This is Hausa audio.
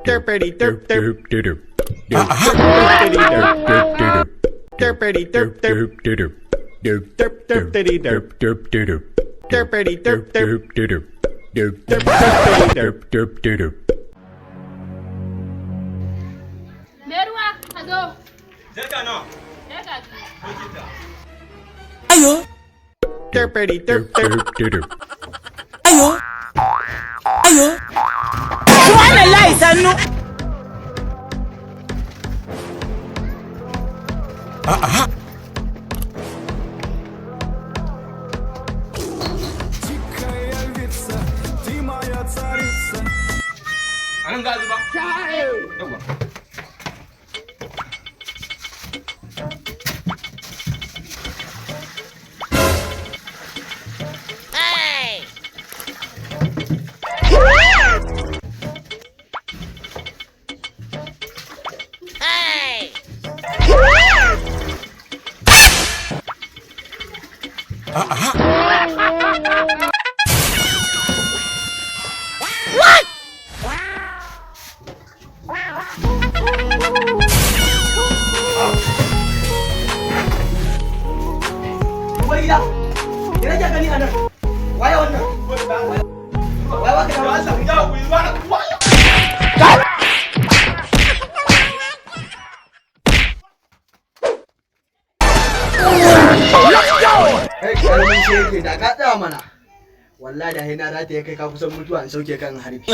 Derpity derp derp. Derp derpity derp. Derpity derp derp. Derp derpity derp. Derpity derp derp. Derp derpity derp. Me ruwa, ka zo. Jarka nawa? Jarka biyu. Derpity derp derp. Subhanallah, sannu. A nan za a zuba? Yawwa. Uwar gida, ina kika gani a nan? Waye wannan? Waye waka da Allah, ya ku yi zuwa na wayo. Kai karamin shege, da ka tsaya mana. Wallahi da na rataye kai ka kusan mutuwa in sauke kan harbi.